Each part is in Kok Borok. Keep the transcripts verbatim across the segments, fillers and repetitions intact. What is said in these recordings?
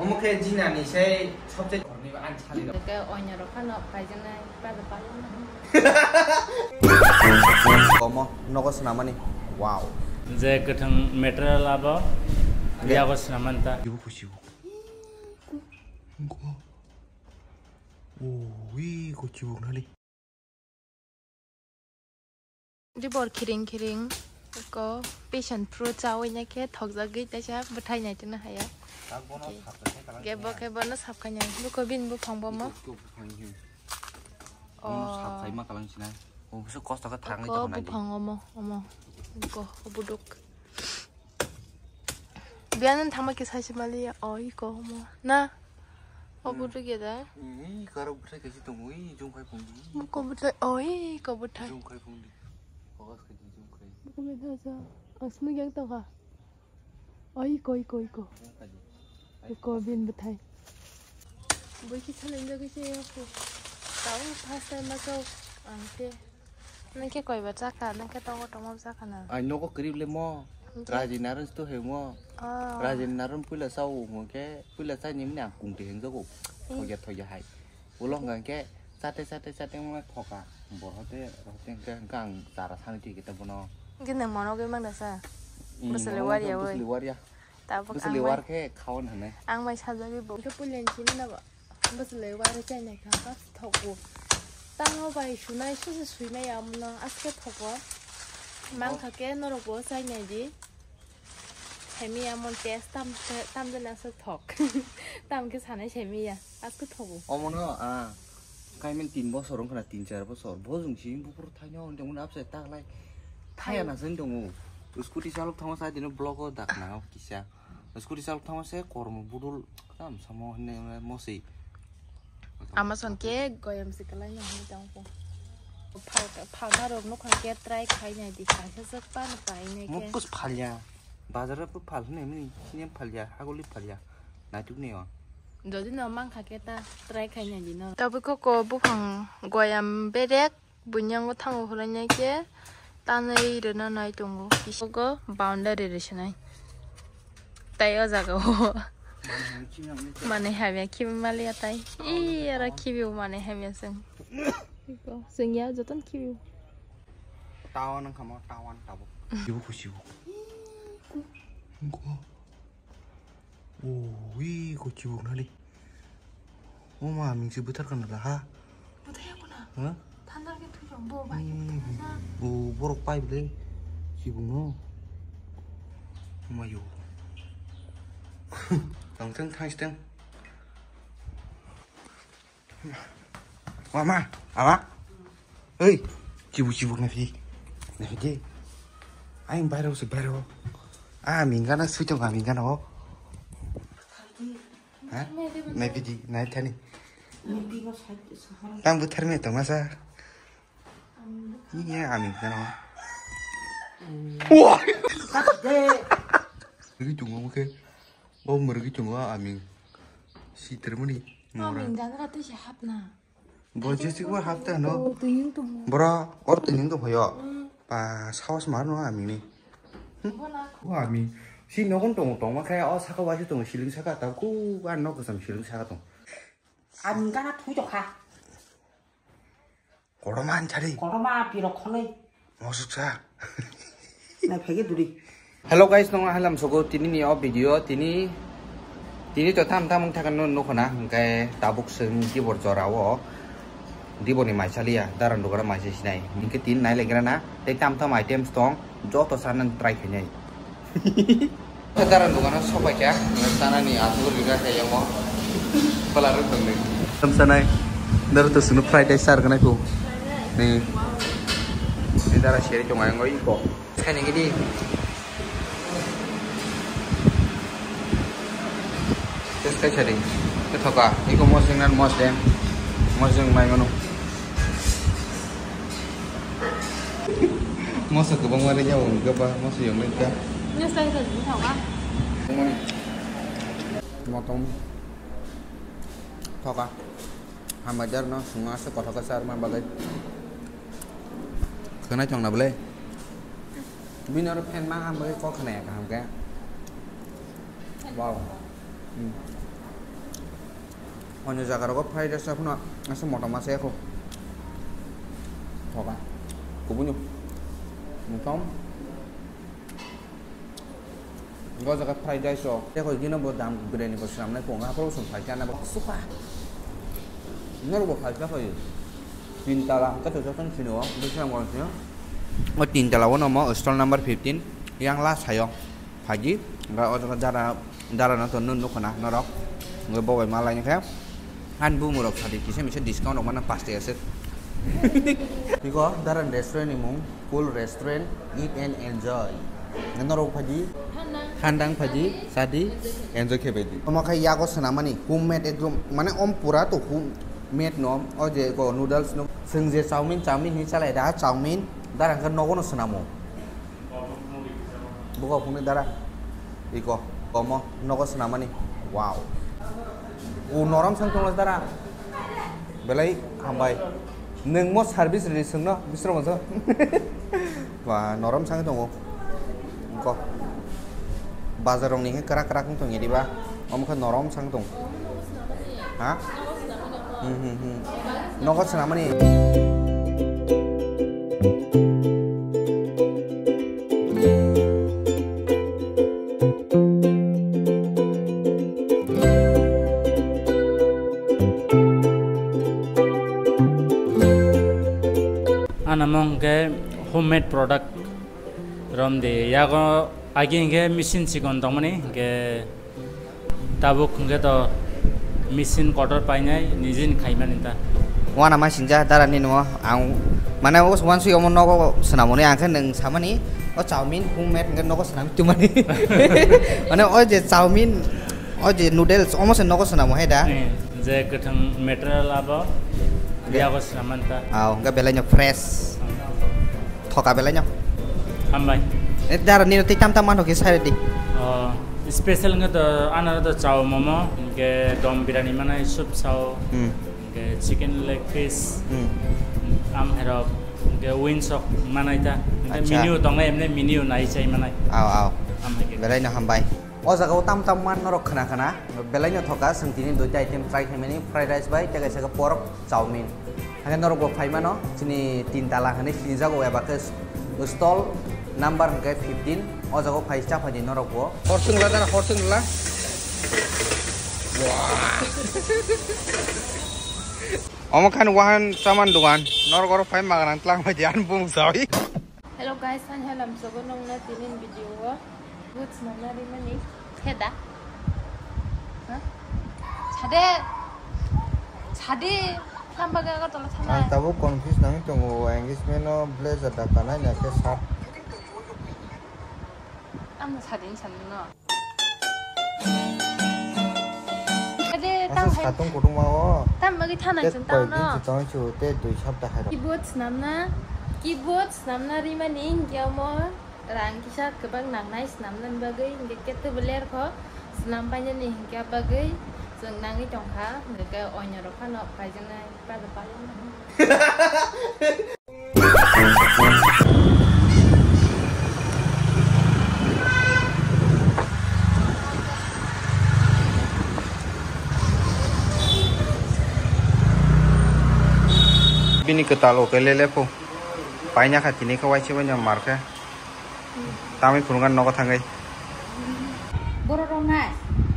Omo khe jinani sei sobse khorni ba ani sali rok. Ke onya rok phano paijaknai, pada paijaknai. Omo nogo swnamani. Wow. Je kwthwng material abo, yago swnamani ta. Ibu khusibu. Ui, khusibu nali. Dibor khiring khiring ko patient pro chawi na khe thokjagwi taisa bwthai nai tongna haya. Tak bono Ge-, sap khai kalang ge bo khe bono sap khai nai. Buko bin buphang bo mo. Iko buphang hi. Oh. Bono sap khai ma kalang sinai. O busu kosto khe thang ko nai tongna di. Buphang omo, omo. Ko buduk. Biyanan thangma kisa se mali ya. Oh, iko omo. Na. O buduk ya da. Ih, karo bwthai kaisa tongo. Ih, jung khai phung di. Buko bwthai. Oh, iko bwthai. Jung khai phung di. Focus khai di, jung khai. Buko bwthai sa. Asmuk yang tongkha. Oh, iko, iko, iko. Jung khai di. Iko bin bwthai. Bui kisa lenjagwi se yako. Tao first time ma chao ang khe. Nang khe koiba chakha, nang khe tongo tongo chakha na. Ai nogo kwrwi le mo. Hwnkhe? Raji narwng sto he mo. Oh. Raji narwng puila chao mo khe, puila chai ni mani ang kung te hengjago. Eh. Thoya thoya hai. Ulo hwnkha khe chate chate chate mo thoka. Bor hote hote hwnkhe hwnkhe ang chara sani twi khe ta bono. Hwnkhe nwng mono gwi mang da sa? Hmm, bwswlwi mono war ya gwi oi. Bwswlwi war ya. Tabuk bwswlwi ang war bai khe khawan hwnwi. Ang bai sajagwi bo. Hwnkhe pulen simi na bo. Bwswlwi war chainai kha, kha thogo. Tango bai sunai, suse suinai amono aske thogo. Mang kha khe norok bo chainai di. Semi amon test tam, tam jani aswk thok. Tam khe sanai semi ya, aske thogo. Omono, ah, kaimen tin bosor wngkha na, tin char bosor. Bo jwng si buphuru thaino, wng tongmani abse taklai. Thaya na se wng tongo. Scooty chalok thango sa dino vlog o dak na kisa. Scooty chalok thango se kormo budul. Tam samo hinwi moswi. Ama son ke goyam se kalai na hinwi tong ko. Phalka, phalka rok nukha ke try khai nai di, kaisa se pan pai nai ke. Mukus phalya. Bazar pu phal hinwi mini sini phalya, hagoli phalya. Naituk ni o. Jodi no mang kha ke ta try khai nai di no. Tabuk ko ko buphang goyam berek. Buini yango thango hwlainai khe tanwi rwna nai tongo. Bisingo boundary rwsinai. Tai o jaga o manwi hamya khibi maliya tai. Ih, aro khibi o manwi hamya chwng. Chwng ya jotono khibi o. Tawan wngkha mo, tawan tabuk. Ibu khusibu. Ui, ko chibuk nali. O ma, ming si buthar kana la ha? Buthai ako na. Ha? Thandar ke thu jong bo bai. Hmm. Buthai na. O borok pai bile. Chibuk no. O ma yo. Tang tang thang steng. Mama, ama. Oi, chibuk chibuk na phi. Na phi de. Ai, bairo se bairo. Ah, mingana sui tong, mingana o. Ha? Na phi di, na thani. Tang buthar me tong masa. Iya, ami mingana o. Wah. Ri tong mo ke. O murgi chungo aming. Sitirmani. Aming jagra twi se hapna. Bo jesi bo hapta no. Twi yung tong. Bora, or twi yung tong phayo. Hmm. Pa sawas mar no aming ni. Hmm? Bo na. O aming. Si nogon tong tong ma kaya o saka waisi tong siling saka ta ku an no kasam siling saka tong. Aming kana thui to kha. Kotorma ani chari. Kotorma pirok khonwi. Mosuksa. Nai phege duri. Hello guys, nong halam sogo tini ni o video tini, tini to tam tam wng thakha no nukho na, hwnkhe tabuk swng dibor jora o, dibor ni mai chaliya, daran dugara mai se sinai. Hwnkhe tini nai legra na, tei tam tam items tong, joto sana try khainai. Daran dugano sopaikha, sanani asuk rwgakha yamo. Pala rwtongni. Tam sanai. Daro to sunu fried rice sar ganai ko. Ni. Ni dara seri tong ayang oi ko. Khaini gidi. Test khai sadi. Ke thoka. Iko mos jeng nan mos de. Mos jeng mai mano. Moso kwbangma rijak o, hwnkhe ba moso yongwi kha. Motom thoka. Hambai jar no swngo aswk kothok khe charwkma bagwi. Khwnai tongna bwle? Bini oro fan ma ham bagwi kok khwnaya kaham khe. Wow. Hmm. Onyo jaga rogo fried rice phano asa motom asa ekho. Thoka. Kubunyo. Motom. Go jaga fried rice o. Tei koi gino bo dam biryani bo swnamnai kong ha, pro song phai kana bo suka. Nor bo phai ka phai. Tin tala ka to jotong sino, bisram go sino. O tin tala wono mo stall number fifteen. Yang last hayo. Phaji, ga o jaga dara, dara no to nun nukho na norok. Nge bo bai malai khe. Han bu murok sadi kisa misa discount rok mana paste ase. Tiko dara restaurant ni mung. Cool Restaurant, eat and enjoy. Norok phaji? Handang phaji, sadi, enjoy khe baidi. Omo khe yago swnamani, homemade ekdom, mane om pura to homemade no, o je ko noodles no, chwng je chowmin, chowmin hinwi chalai da, chowmin, dara hwnkhe nogo no swnamo. Buko phunukni dara, iko, omo, nogo swnamani, wow. O norom sang tongla dara, belai hambai. Nwng mo service rwdi swngno, bisro masa. Ba, norom sang tongo. Ko. Bazar rok ni khe krak krak wng tong ya diba? Omo khe norom sang tong. Ha? Hmm, hmm, hmm. Nogo swnamani. Ana mong ke homemade product romdi yago agi hingke machine sikon tongmani hingke tabuk hingke to machine kotor painai nijin khaimani ta. Wana ma sinja dara ni nuo ang mane o wan sui omo nogo swnamoni ang khe nwng samani o chowmin homemade hingke nogo swnam tumani mane o je chowmin o je noodles omo se nogo swnamo hai da. Eh, je kwthwng material abo yago swnamani ta. Au hingke belai no fresh. Thoka belai no. Hambai. E dara nino tei tam tam mano khe sai di. Oh, special nge to anaro to chow momo, hingke dom birani manai soup chow, hmm, hingke chicken leg piece, hmm, am herok, hingke wings ok manai ta. Hingke acha. Menu tongnai emne menu nai chai manai. Au, au. Hambai khe. Belai no hambai. O jaga o tam tam man norok khna khna. Belai no thoka, chwng tini duita item try khaimani, fried rice bai tei kaisa khe pork chowmin. Hakhe norok bo phai mano, chini tin tala hinwi sinijago eba khe stall number hwnkhe fifteen, o jaga o phai cha phai di norok bo. Horsing la dara, horsing la. Wah. Omo khan wahan saman dugan, norok oro phai magrang tlang phai di, an bung sawi. Hello guys, ani halam sogo nongna tinin video o. Good swnamna rimani. Heda. Ha? Sade. Sade. Tamba ga ga tola thana. Ang tabuk confuse nang tongo, engagement o blazer da kanai na khe shirt. Ang sade ni san no. Ade, asa tang hai. Satung kutung ma o. Tam bagi thana. Te chun koi tang din no. Chu tang chu te dui sap da hai. Keyboard swnamna, keyboard swnamna rimani hingke omo rang kisa kwbang nangnai swnamna bagwi, hingke kete bo ler kho swnam painani hingke bagwi chwng nangwi tongkha, hingke oinarok phano paijaknai, paida paijaknai. Bini kwtal o khe lele pho. Paina kha tini khe waise waino mar khe. Tamwi phunukha nogo thangwi. Borok rok nai.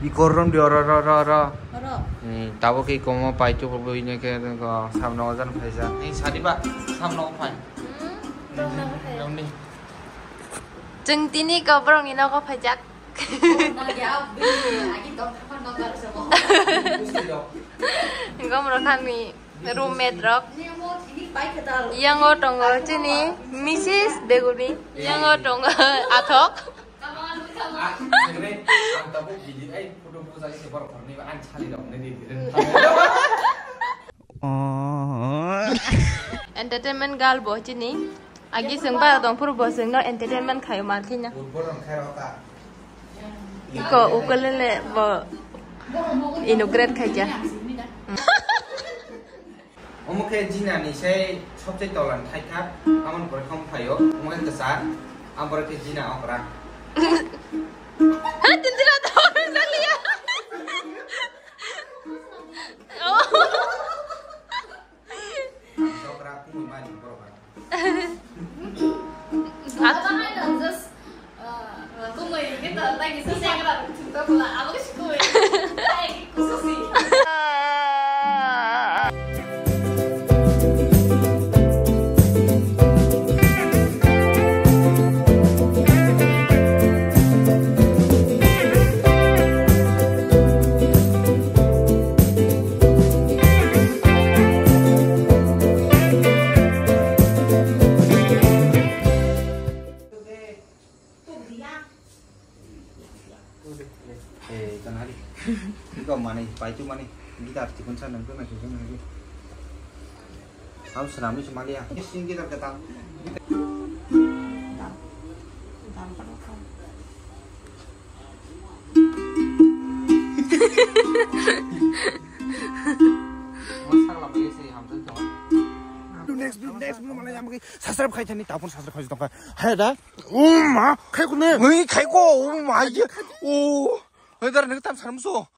Ikor rom di oro ro ro ro. Oro. Hmm, tabuk ikomo pai tu bui ne khe ko samno ojan phaisa. Ni sadi ba samno phai. Hmm, tongna bo thai. Romni. Chwng tini ko borok ni nogo phaijak. Gom rok kami. Roommate rok. Yang o tongo chini Missus Beguni. Yang o tongo Athok. Entertainment gal bo chini. Agi seng ba dong pur bo seng no entertainment khayo mar khinya. Iko ukulele bo inaugurate khaija. Omo khe jinani se sobse tolan thaitha, amon pore khom phaio, omo khe kwchar, am pore khe jina okra. Ha, tindira to, jaliya. Eh, kanari. Iko mani, paitu mani. Gitar tikun sa nang tu na susun lagi. Kau seram ni semali ya. Sing gitar kata. Next, next, mana yang bagi subscribe khai tani, tapun subscribe khai tongka. Hai da. Oh ma, khai kune. Ui, khai ko. Oh ma, ye. Oh. Hai dar nek tam saram so.